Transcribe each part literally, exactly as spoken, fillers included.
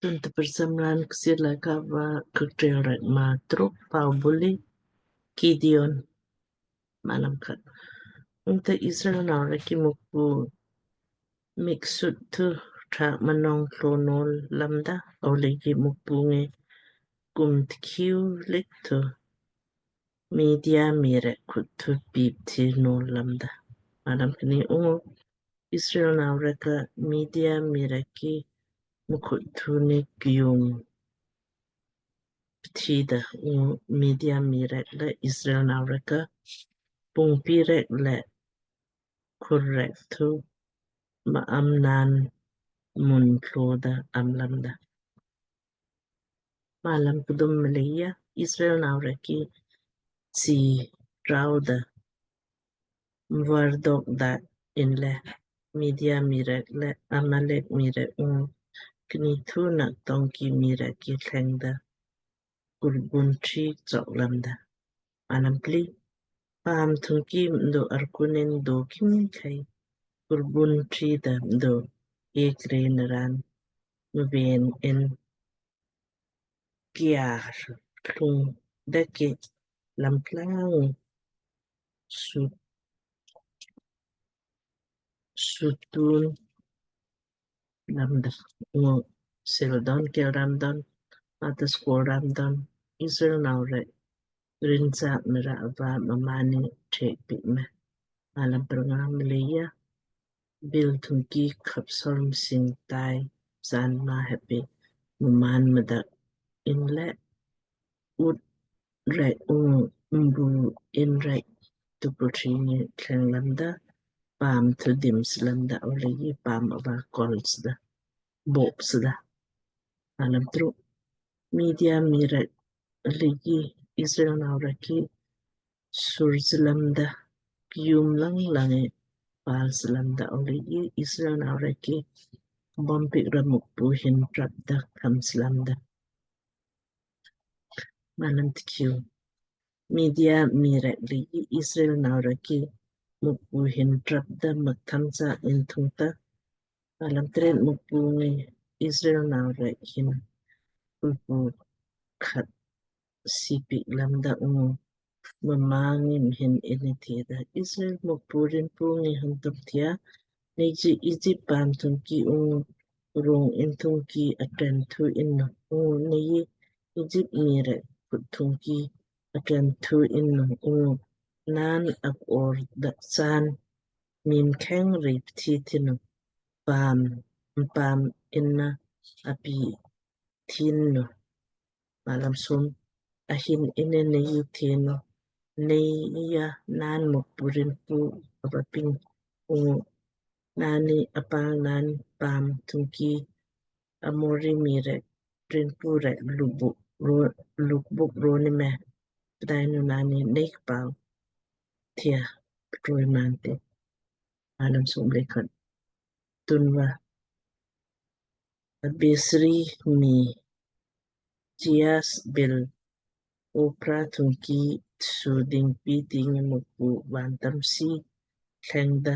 Tun tupursamran Kchiir Laaika va Kikteelrek maa truk. Pau buli Gideon. Malam khat. Ungta Israel nau rek ki Mukpu mik sut thu tha mnong tlo nol lamda, ava leiji Mukpu ngi kum tkiu lik thu Midia mii rek khut thu pip thi nol lamda. Malam kni. Ungu Israel nau rek ka Midia mii rek ki mkhut thu ni kium pthii da. Ungu Midia mii rek le Israel nau rek ka pungpi rek le khur rek thu ma'am naan mun tlo da am lamda. Malam kdum. Mleija Israel nau rek ki chi rau da mvar dok da inle Midia mii rek le Amalek mii rek ungu kni thu nak tong ki mii rek ki thleng da kurbun tri chok lamda. Malam pli. Paam thungki mdo arkunin do kim khai kurbun tri da mdo ek re naran mven in kiar klung deki lamplang su sutun lamda. Ungu sel don kel ram don atas kol ram don Israel nau rek rinsa mera ava mmaanni trek pik me. Malam pranga. Mleija bil thungki khap sorm sing tai san ma heppi mmaan mdak inle ut rek ungu mbu in rek tupul tri ni thleng lamda, paam thu dim slamda, ava leiji paam ava kol sda bok sda. Malam truk. Midia mii rek leiji Israel nau rek ki sur slamda kium lang lang e pal slamda, ava leiji Israel nau rek ki bom pik ra Mukpu hin trap da kham slamda. Malam tkiu. Midia mii rek leiji Israel nau rek ki Mukpu hin trap da mak tham sa in thungta. Malam tret. Mukpu ngi Israel nau rek hin kulpu khat sipik lamda ungu mma ngi mhin inni theda, Israel Mukpu Rinpu ngi hantum thia, nei ji Egypt paam thungki ungu rong in thungki atren thu innu ungu nei Egypt mii rek khut thungki atren thu innu ungu naan ak or dak san mii mkheng rip thi thinu paam mpaam inna api thin nu. Malam som. Ahin inne nei thenu, nei ja naan Mukpu Rinpu ava ping ungu naanni apal naan paam thungki Amori mii rek rinpu rek lukbuk ro, lukbuk ro ni me. Pdainu naanni nei kpau thia ptroi mante. Malam som le khat. Tunva Abisri mii Joas bil Ophra thungki suding pi tingi Mukpu vantamsi thlengda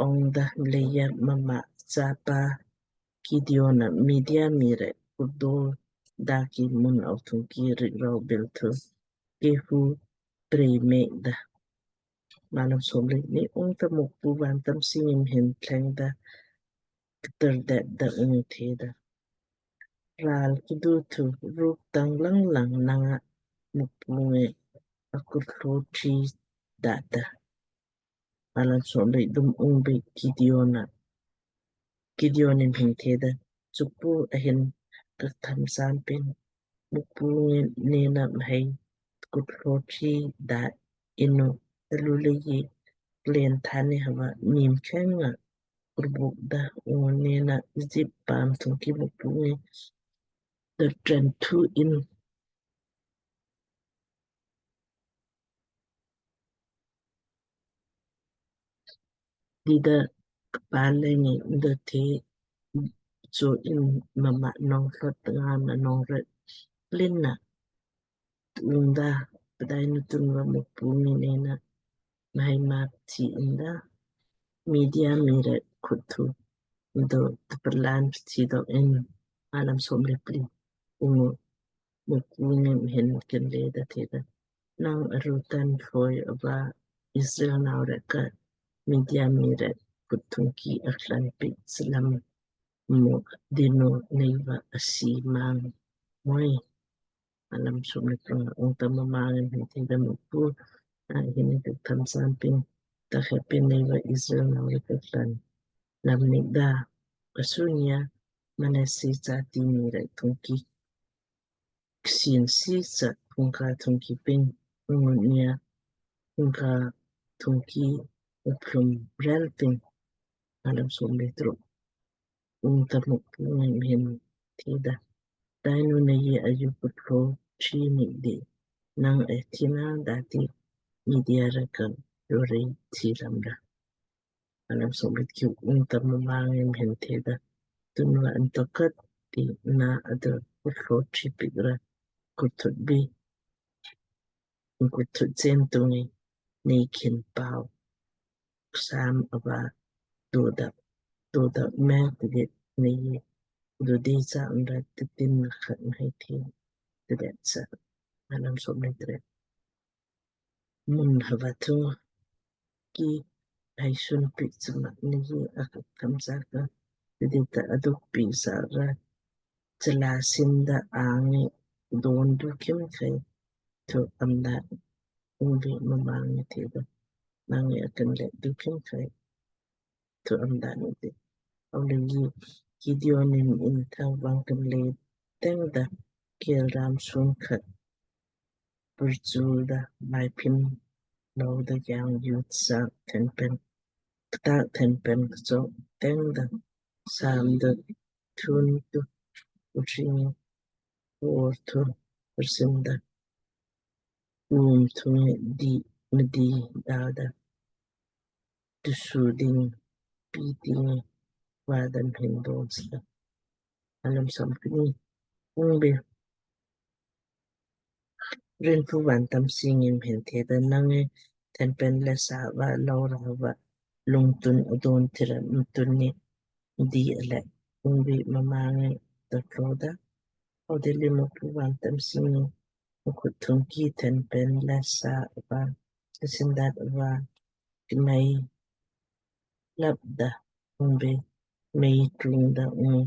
ongda mleija mma chapa Gideon na Midia mii rek kurdol daki mun au thungki rikrou bil thu kehu prei mekda. Malam som le kni. Ungta Mukpu vantamsi ngi mhin thlengda ktar dep da ungu theda, ral kdu thu ruk tang lang lang nanga Mukpu ngi akurthlo thi dada. Malam som le kthum. Ungbi Gideon na Gideon ni mhin theda, Chukpu ahin kaktham sampin, Mukpu ngi nena mhai kurthlo thi da innu talu leiji klen thani hava mii mkheng nga kurbuk da ungu nena Egypt paam thungki Mukpu ngi da tren thu in dida kpale ngi da the cho in mma nong thlot nga na nong rek lin na ungda. Pdainu tunva Mukpu ngi nena mhai ma pthi inda Midia mii rek khut thu do tparlan pthi do in Alam som le pli. Ungu Mukpu ngi mhin kinle da theda, nang arutan thloi ava Israel nau rek ka Midian mii rek khut thungki aklan pik slam mo dinu neiva asi mang moi. Alam som le pranga. Ungta mma ngi mhin theda, Mukpu, a hini kak tham sam ping, ta khe pin neiva Israel nau rek ka klan lam nik da? Kasunia Manasi jati mii rek thungki ksin si sa phungka thungki ping, ungu nia phungka thungki uplum rel ping. Alam som le truk. Ungta Mukpu ngi mhin theda, pdainu nei ayu kutlo chi nik di, nang e thina dati Midia rek ka yore thi lam ra. Alam som le tkiu. Ungta mma ngi mhin theda, tunva anto kat ti na ada kutlo chi pik ra kuthut bi, kuthut sen tungi nei kin pau ksam ava dodak, dodak me tidit nei dudi sa unda titin na khat mhai thi tidit sa. Alam som le tret. Mun hava thungki hai sun pik sma nei akak tham saka tidit ta aduk pik sa ra chla sinda angi don du kim khai thu amda. Ungbi mma ngi theda, nang e akan le du kim khai thu amda ni di. Aulei Gideon in in thang vang kan le teng da kel ram sun khat purchul da mai pin lo da yang yut sa thenpen kta thenpen kchok teng da sam da thun tu uchi ngi por thu persim da um thung di mdi da da tusu ding pi ding va dan hin don sla. Alam som kni. Ungbe Rinpu vantam si ngi mhin theda, nang e thenpen le sa va lo ra va lungtun adon tira mtun ni di ale. Ungbe mma ngi da tlo da. Audilli Mukpu vantam si ngi mkhut thungki thenpen le sa va sindat va kmei lap da. Ungbe mei tung da ung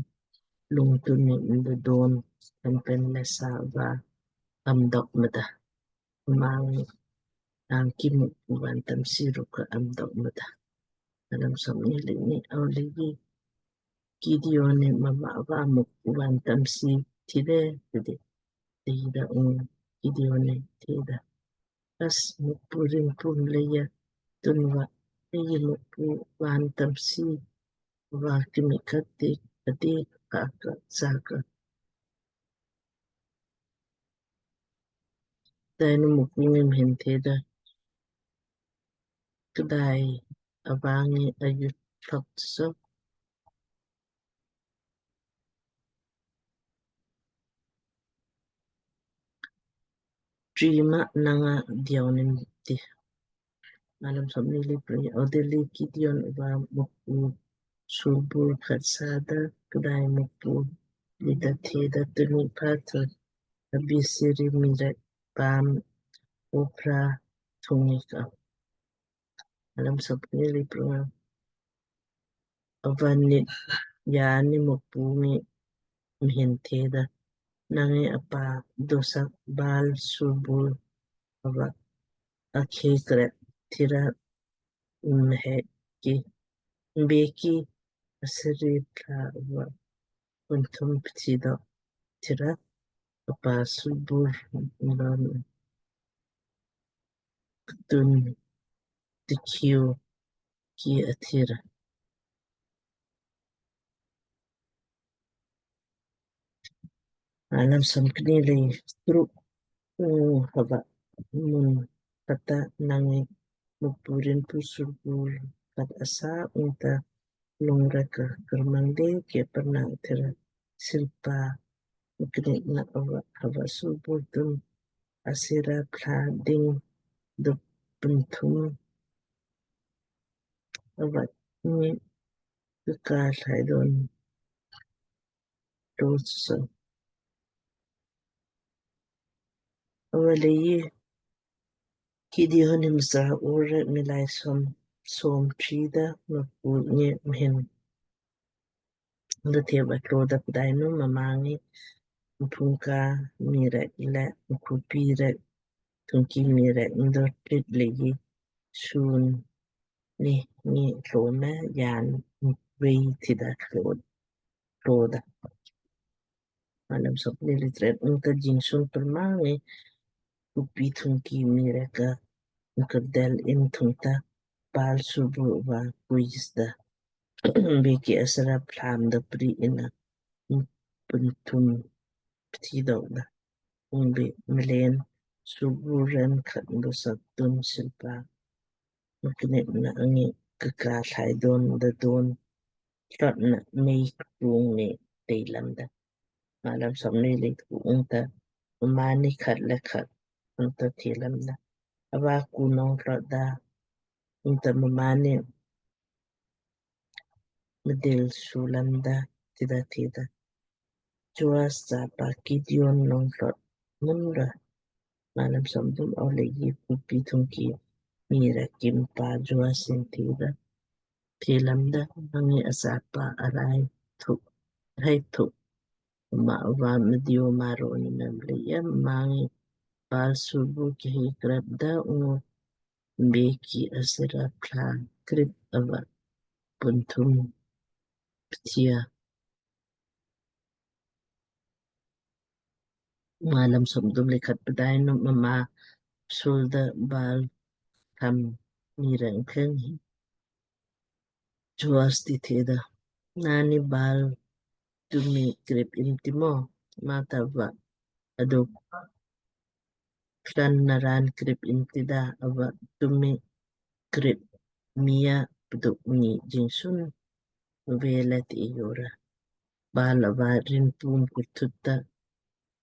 lungtun ni unda don thenpen le sa va am dok mada. Mma ngi nang ki Mukpu vantam si rukka am dok mada. Alam som ni le ni. Aulei Gideon ni mma va Mukpu vantam si thide tidit. Theda ung Gideon ni theda, as Mukpu Rinpu mleija tunva nei Mukpu vantam si va kmei khat ti ati ka ka saka. Pdainu Mukpu ngi mhin theda, kdai ava ngi ayu thok so trima nanga diau nim ti. Alam som ni le pri. Audilli Gideon va Mukpu surbur khat sa da kdai Mukpu li da theda, tuni patu Abisiri mii rek paam Opra thungki ka. Alam som ni le pranga. Ava nit ya ni Mukpu ngi mhin theda, nang ngi apa dosak Baal surbur ava akhe kret tira mhe ki mbeki Asiri pla ava kuntum pti dok tira apa surbur mlan ktun tikiu ki athira. Alam som kni le truk. Ung hava mun kata nang ngi Mukpu Rinpu surbur kat asa ungta lung rek ka kermang de ke pernang tira silpa mknik na ava hava surbur tun Asira pla ding dup pentum ava ni kaka thaidon tlo sa. Ava leiji Gideon ni msa ur rek miilai som, som trida Mukpu ngi mhin da theva tlo da. Pdainu mma ngi mphungka mii rek le mkhupi rek thungki mii rek mdo tlit leiji sun ni ngi tlo me yan vei tida tlo, tlo da. Malam somni le tret. Ungta jingsun purma ngi khupi thungki mii rek ka mkardel in thungta Baal surbu va kuis da. Mbe ki Asera plam da pri ina puntum pti dok da. Ungbe mleen surbu ren khat mbusak tun silpa mknip na angi kaka thlai don da don tlot na mei kung ni tei lamda. Malam somni le tku. Ungta mmaanni khat le khat ungta the lamda, ava ku nong tlot da? Ungta mmaanni mdil su lamda tida theda, Joas chapa Gideon nong tlot mun ra. Malam somthum. Ava leiji khupi thungki mii rek ki mpa Joas hin theda, the lamda, Mma ngi achapa arai thu, rai thu ma ava mdiu maro ni mleija mma ngi Baal surbu ki hei krep da ungu mbe ki Asera pla krip ava puntum ptia. Malam somthum le khat. Pdainu mma sulda Baal tham mii rek mkheng hin Joas ti theda, Naanni Baal tumi krip in ti mo? Mata va aduk klan naran krip in tida? Ava tumi krip mii a pduk ni jingsun vela ti jora. Baal ava rin pum kurthutta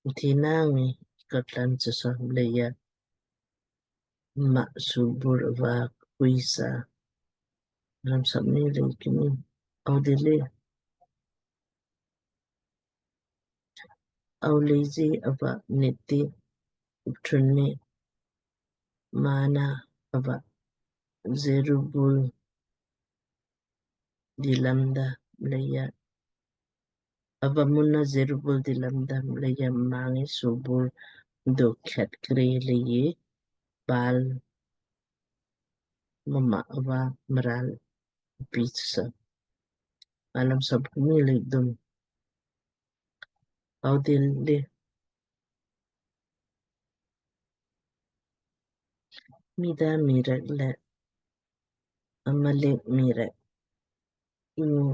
mthi nang ngi katlan chasa mleija mma subur ava kuisa. Malam somni le kni. Ava dilli, ava leiji ava nit ti uptrun ni mmaanna ava Jerubbal di lamda mleija, ava munna Jerubbal di lamda mleija mma ngi subur do khat kre leiji Baal mma ava mral pisa. Malam somni le kdum. Ava dilli Midian mii rek le Amalek mii rek ungu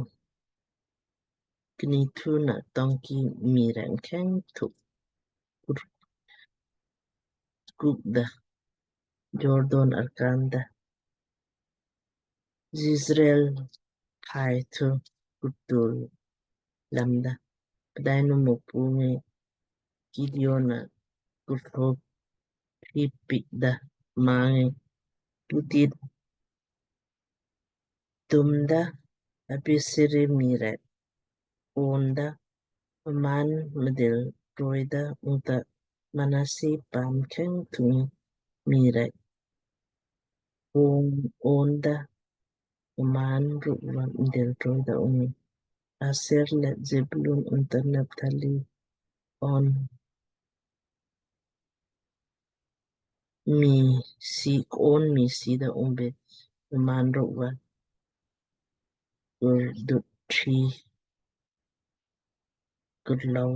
knithuna tongki mii rek mkheng thu kukda Jordan arkaan da Jezreel phai thu kurtul lamda. Pdainu Mukpu ngi Gideon na kurthop ri piik da mma ngi putit tumda Abiezer mii rek ownda, mmaan mdil roida ungta Manasseh paam mkheng thung mii rek own, ownda mmaan rukva mdil roida ungu Aser le Zebulun ungta Naphtali own mii sii, own mii siida ungbe mmaan rukva kurdut tri kurlou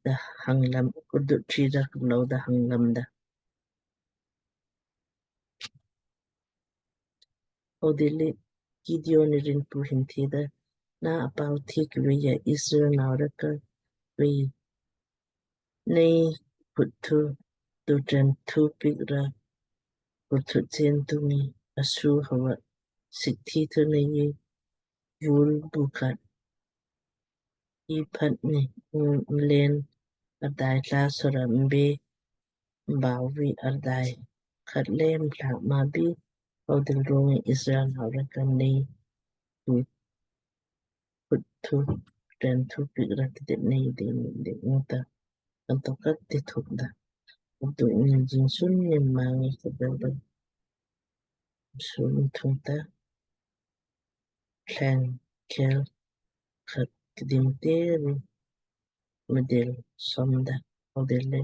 da hang lam, kurdut tri da kurlou da hang lamda. Ava dilli Gideon ni Rinpu hin theda, Na apau thik vei ya Israel nau rek ka vei nei khut thu tu tren thu piik ra khut thu chen tu ngi asu hava sik thi thu nei vul bu khat iphat ni mleen ardai tla sora mbe mbau vi ardai khat le mtla ma bi. Ava dil rong ngi Israel nau rek ka nei khut thu pen thu piik ra kdit nei de ni de ungta anto kat ti thuk da. Utu ni jinsun ni mangi kdel da. Sun thungta thleng kel khat kdim te ri mdil somda. Odele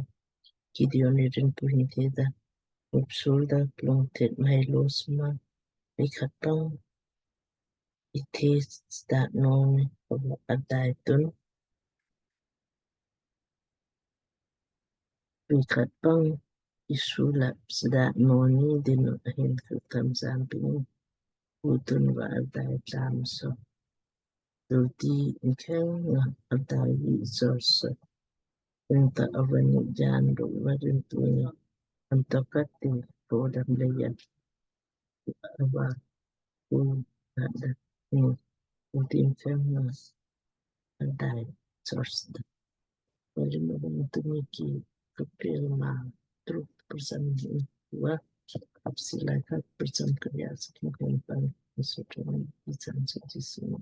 Gideon ni rin puhin te da upsul da plung tet mai lo sma. Ikhat pang ithe sda noni adai tun. Ikhat pang isu lap sda noni dinu ahin khutam samping. Utun va adai tam so. Dulti mkheng nga adai i sor so. Ungta avani jan ro varin tunya anto kat ti podam leya. Ava u ada ni utin chang na adai church da. Wari ma bang tumi ki kapel ma truk persen ni wa apsi lai kat persen kaya sikin kompan isu tumi isan suci sima.